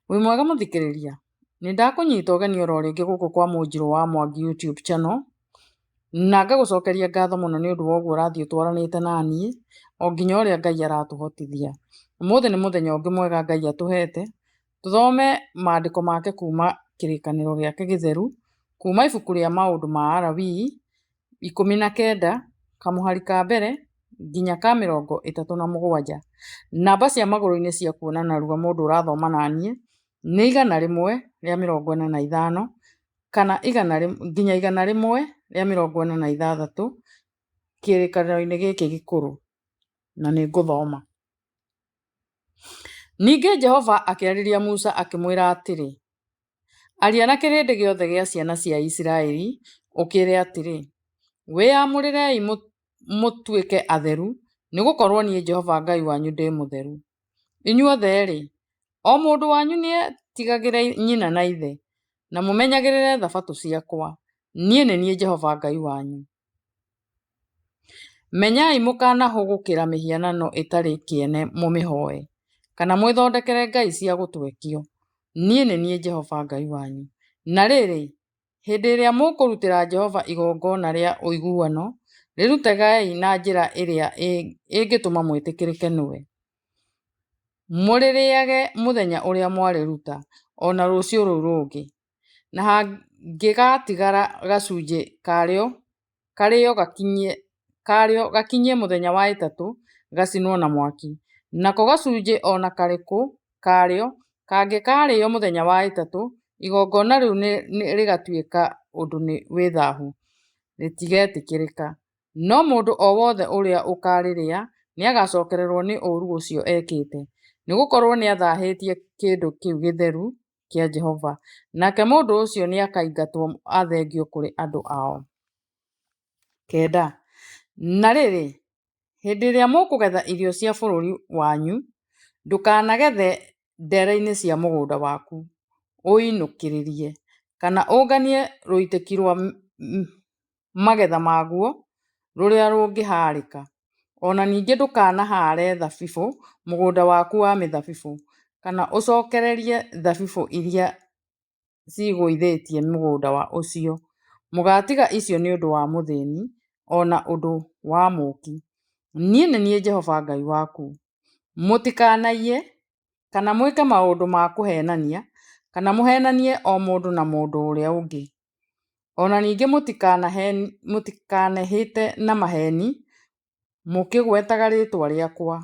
Wĩ mwega mũthikĩrĩria? Nĩ ndakũnyita ũgeni oro rĩngĩ gũkũ kwa Mũnjirũ wa Mwangi YouTube channel, na ngagũcokeria ngatho mũno nĩ ũndũ wa ũguo ũrathiĩ ũtwaranĩte na niĩ, o nginya ũrĩa Ngai aratũhotithia. Ũmũthĩ nĩ mũthenya ũngĩ mwega Ngai atũhete, tũthome maandĩko make kuma kĩrĩkanĩro gĩake gĩtheru, kuma ibuku rĩa maũndũ ma Alawii, 19, kamũhari ka mbere nginya ka 37. Namba cia magũrũ-inĩ cia kuona narua mũndũ ũrathoma naniĩ nĩ 145 kana nginya 146 kĩrĩkanĩro-inĩ gĩkĩ gĩkũrũ, na nĩ ngũthoma. Ningĩ Jehova akĩarĩria Musa akĩmwĩra atĩrĩ, Aria na kĩrĩndĩ gĩothe gĩa ciana cia Isiraeli, ũkĩĩre atĩrĩ, Wĩyamũrĩrei mũtuĩke atheru, nĩ gũkorũo niĩ Jehova Ngai wanyu ndĩ mũtheru. Inyuothe-rĩ, o mũndũ wanyu nĩetigagĩre nyina na ithe, na mũmenyagĩrĩre thabatũ ciakwa. Niĩ nĩ niĩ Jehova Ngai wanyu. Menyai mũkanahũgũkĩra mĩhianano ĩtarĩ kĩene mũmĩhooe, kana mwĩthondekere ngai cia gũtwekio. Niĩ nĩ niĩ Jehova Ngai wanyu. Na rĩrĩ, hĩndĩ ĩrĩa mũkũrutĩra Jehova igongona rĩa ũiguano, rĩrutagei na njĩra ĩrĩa ĩngĩtũma mwĩtĩkĩrĩke nĩwe. Mũrĩrĩage mũthenya ũrĩa mwarĩruta, o na rũciũ rũu rũngĩ, na hangĩgatigara gacunjĩ karĩo karĩo gakinyie mũthenya wa ĩtatũ, gacinwo na mwaki. Nako gacunjĩ o na karĩkũ karĩo kangĩkaarĩo mũthenya wa ĩtatũ, igongona rĩu rĩgatuĩka ũndũ wĩ thahu, rĩtigetĩkĩrĩka. No mũndũ o wothe ũrĩa ũkaarĩrĩa nĩagacokererũo nĩ ũũru ũcio ekĩte, nĩ gũkorũo nĩathahĩtie kĩndũ kĩu gĩtheru kĩa Jehova, nake mũndũ ũcio nĩakaingatwo athengio kũrĩ andũ ao. 9. Na rĩrĩ, hĩndĩ ĩrĩa mũkũgetha irio cia bũrũri wanyu, ndũkanagethe ndeere-inĩ cia mũgũnda waku ũinũkĩrĩrie, kana ũnganie rũitĩki rwa magetha maguo rũrĩa rũngĩhaarĩka. O na ningĩ ndũkanahaare thabibũ mũgũnda waku wa mĩthabibũ, kana ũcokererie thabibũ iria ciĩgũithĩtie mũgũnda ũcio. Mũgaatiga icio nĩ ũndũ wa mũthĩni, o na ũndũ wa mũũki. Niĩ nĩ niĩ Jehova Ngai waku. Mũtikanaiye, kana mwĩke maũndũ ma kũheenania, kana mũheenanie o mũndũ na mũndũ ũrĩa ũngĩ. O na ningĩ mũtikanehĩte na maheeni mũkĩgwetaga rĩĩtwa rĩakwa,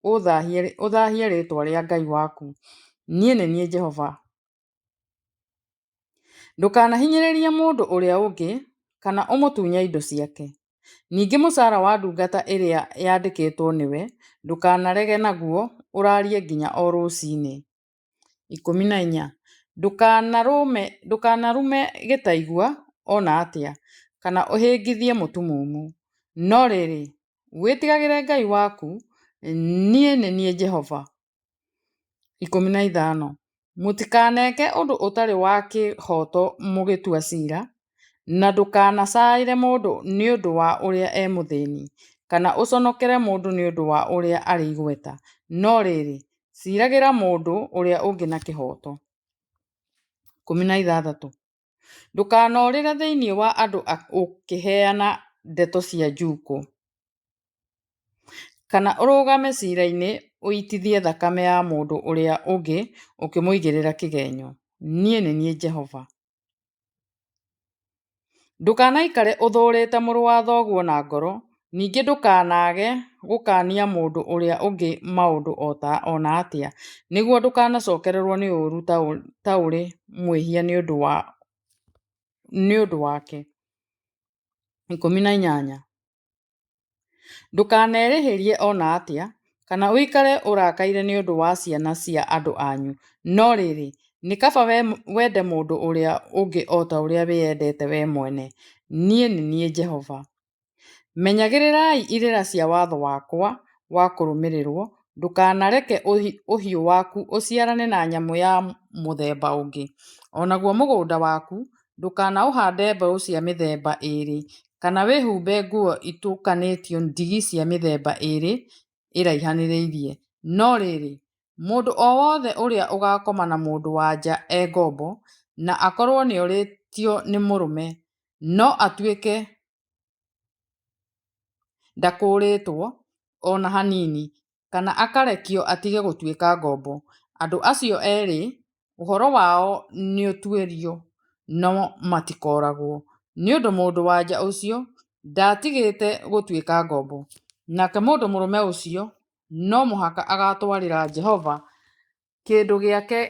ũthaahie rĩĩtwa rĩa Ngai waku. Niĩ nĩ niĩ Jehova. Ndũkanahinyĩrĩrie mũndũ ũrĩa ũngĩ, kana ũmũtunye indo ciake. Ningĩ mũcara wa ndungata ĩrĩa yandĩkĩtwo nĩwe, ndũkanarege naguo ũraarie nginya o rũcinĩ. 14. Ndũkanarume gĩtaigua o na atĩa, kana ũhĩngithie mũtumumu, no rĩrĩ, wĩtigagĩre Ngai waku, niĩ nĩ niĩ Jehova. 15. Mũtikaneke ũndũ ũtarĩ wa kĩhooto mũgĩtua ciira, na ndũkanacaĩre mũndũ nĩ ũndũ wa ũrĩa e mũthĩni, kana ũconokere mũndũ nĩ ũndũ wa ũrĩa arĩ igweta, no rĩrĩ, ciiragĩra mũndũ ũrĩa ũngĩ na kĩhooto. 16. Ndũkanorĩre thĩinĩ wa andũ ũkĩheana ndeto cia njuukũ, kana ũrũgame ciira-inĩ ũitithie thakame ya mũndũ ũrĩa ũngĩ ũkĩmũigĩrĩra kĩgenyo. Niĩ nĩ niĩ Jehova. Ndũkanaikare ũthũũrĩte mũrũ wa thoguo na ngoro, ningĩ ndũkanaage gũkaania mũndũ ũrĩa ũngĩ maũndũ o na atĩa, nĩguo ndũkanacokererũo nĩ ũũru ta ũrĩ mwĩhia nĩ ũndũ wake. 18. Ndũkanerĩhĩrie o na atĩa, kana ũikare ũrakaire nĩ ũndũ wa ciana cia andũ anyu, no rĩrĩ, nĩ kaba wende mũndũ ũrĩa ũngĩ o ta ũrĩa wĩendete wee mwene. Niĩ nĩ niĩ Jehova. Menyagĩrĩrai irĩra cia watho wakwa wa kũrũmĩrĩrũo, ndũkanareke ũhiũ waku ũciarane na nyamũ ya mũthemba ũngĩ, o naguo mũgũnda waku ndũkanaũhande mbeũ cia mĩthemba ĩĩrĩ, kana wĩhumbe nguo itukanĩtio ndigi cia mĩthemba ĩĩrĩ ĩraihanĩrĩirie, no rĩrĩ, Mũndũ o wothe ũrĩa ũgakoma na mũndũ-wa-nja e ngombo, na akorũo nĩorĩtio nĩ mũrũme, no atuĩke ndakũũrĩtwo o na hanini, kana akarekio atige gũtuĩka ngombo, andũ acio erĩ ũhoro wao nĩũtuĩrio, no matikoragwo, nĩ ũndũ mũndũ-wa-nja ũcio ndatigĩte gũtuĩka ngombo, nake mũndũ mũrũme ũcio no mũhaka agatwarĩra Jehova kĩndũ gĩake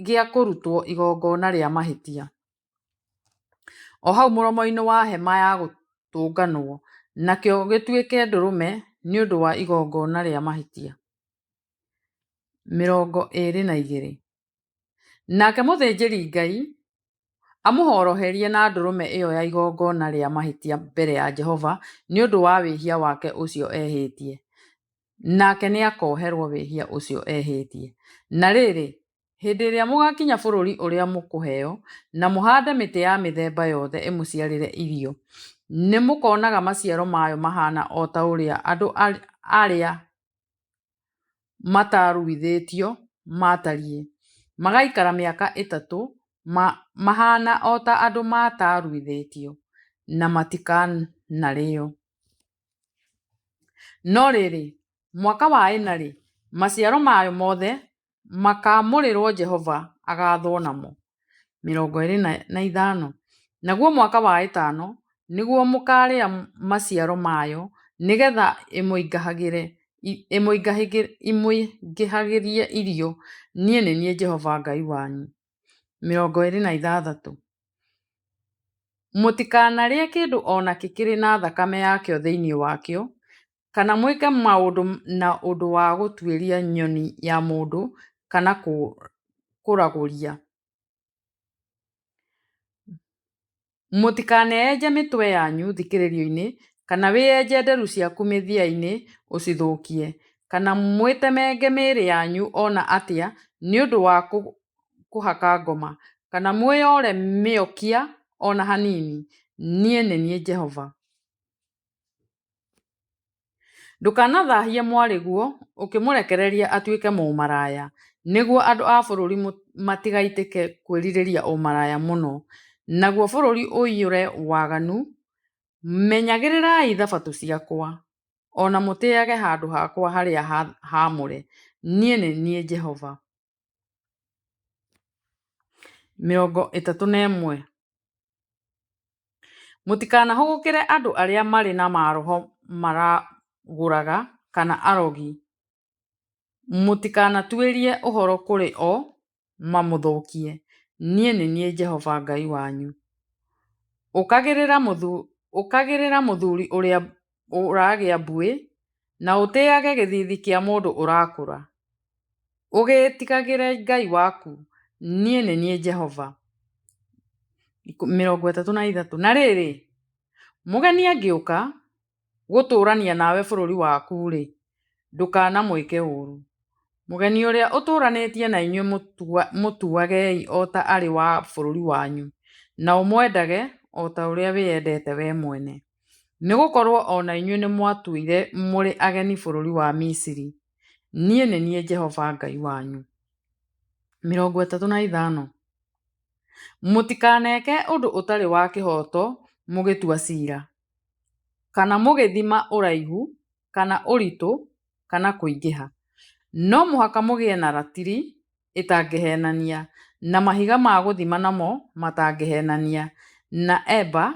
gĩa kũrutwo igongona rĩa mahĩtia, o hau mũromo-inĩ wa hema-ya-gũtũnganwo, nakĩo gĩtuĩke ndũrũme nĩ ũndũ wa igongona rĩa mahĩtia. 22 Nake mũthĩnjĩri-Ngai amũhoroherie na ndũrũme ĩo ya igongona rĩa mahĩtia mbere ya Jehova nĩ ũndũ wa wĩhia wake ũcio ehĩtie, nake nĩakoherũo wĩhia ũcio ehĩtie. Na rĩrĩ, hĩndĩ ĩrĩa mũgakinya bũrũri ũrĩa mũkũheo, na mũhande mĩtĩ ya mĩthemba yothe ĩmũciarĩre irio, nĩmũkonaga maciaro mayo mahaana o ta ũrĩa andũ arĩa mataruithĩtio maatariĩ, magaikara mĩaka ĩtatũ mahaana o ta andũ mataruithĩtio, na matikanarĩo. No rĩrĩ, mwaka wa ĩna-rĩ, maciaro mayo mothe makaamũrĩrũo Jehova agathwo namo. 25 Naguo mwaka wa ĩtano nĩguo mũkarĩa maciaro mayo, nĩ getha ĩmũingĩhagĩrie irio, niĩ nĩ niĩ Jehova Ngai wanyu. 26 Mũtikanarĩe kĩndũ o nakĩ kĩrĩ na thakame yakĩo thĩinĩ wakĩo, kana mwĩke maũndũ na ũndũ wa gũtuĩria nyoni ya mũndũ, kana kũragũria. Mũtikaneenje mĩtwe yanyu thikĩrĩrio-inĩ, kana wĩenje nderu ciaku mĩthia-inĩ ũcithũkie, kana mwĩtemenge mĩĩrĩ yanyu o na atĩa nĩ ũndũ wa kũhaka ngoma, kana mwĩyore mĩokia o na hanini, niĩ nĩ niĩ Jehova. Ndũkanathahie mwarĩguo ũkĩmũrekereria atuĩke mũmaraya, nĩguo andũ a bũrũri matigaitĩke kwĩrirĩria ũmaraya mũno, naguo bũrũri ũiyũre waganu. Menyagĩrĩrai thabatũ ciakwa, o na mũtĩage handũ hakwa harĩa haamũre. Niĩ nĩ niĩ Jehova. 31 Mũtikanahũgũkĩre andũ arĩa marĩ na maroho maragũraga kana arogi, mũtikanatuĩrie ũhoro kũrĩ o mamũthũkie. Niĩ nĩ niĩ Jehova Ngai wanyu. Ũkagĩrĩra mũthuri ũrĩa ũragĩa mbuĩ, na ũtĩage gĩthiithi kĩa mũndũ ũrakũra, ũgĩĩtigagĩre Ngai waku. Niĩ nĩ niĩ Jehova. 33 Na rĩrĩ, mũgeni angĩũka gũtũũrania nawe bũrũri waku-rĩ, ndũkanamwĩke ũũru. Mũgeni ũrĩa ũtũũranĩtie na inyuĩ mũtuagei o ta arĩ wa bũrũri wanyu, na ũmwendage o ta ũrĩa wĩendete wee mwene, nĩ gũkorũo o na inyuĩ nĩmwatũire mũrĩ ageni bũrũri wa Misiri. Niĩ nĩ niĩ Jehova Ngai wanyu. 35 Mũtikaneke ũndũ ũtarĩ wa kĩhooto mũgĩtua ciira, kana mũgĩthima ũraihu, kana ũritũ, kana kũingĩha. No mũhaka mũgĩe na ratiri ĩtangĩheenania, na mahiga ma gũthima namo matangĩheenania, na eba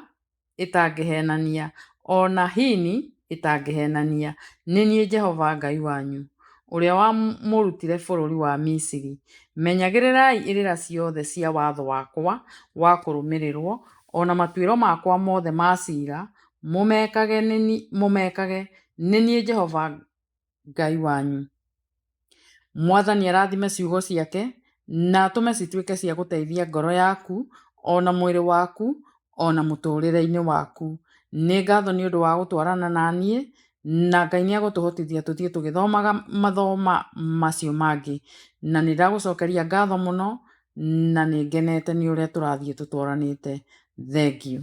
ĩtangĩheenania, o na hini ĩtangĩheenania. Nĩ niĩ Jehova Ngai wanyu, ũrĩa wamũrutire bũrũri wa Misiri. Menyagĩrĩrai irĩra ciothe cia watho wakwa wa kũrũmĩrĩrũo, o na matuĩro makwa mothe ma cira, mũmekage, nĩ niĩ Jehova Ngai wanyu. Mwathani arathime ciugo ciake na atũme cituĩke cia gũteithia ngoro yaku o na mwĩrĩ waku o na mũtũrĩre-inĩ waku. Nĩ ngatho nĩ ũndũ wa gũtwarana na niĩ na Ngai nĩ egũtũhotithia tũthiĩ tũgĩthomaga mathoma macio mangĩ. Na nĩ ndagũcokeria ngatho mũno na nĩ ngenete nĩ ũrĩa tũrathiĩ tũtwaranĩte. Thengiũ.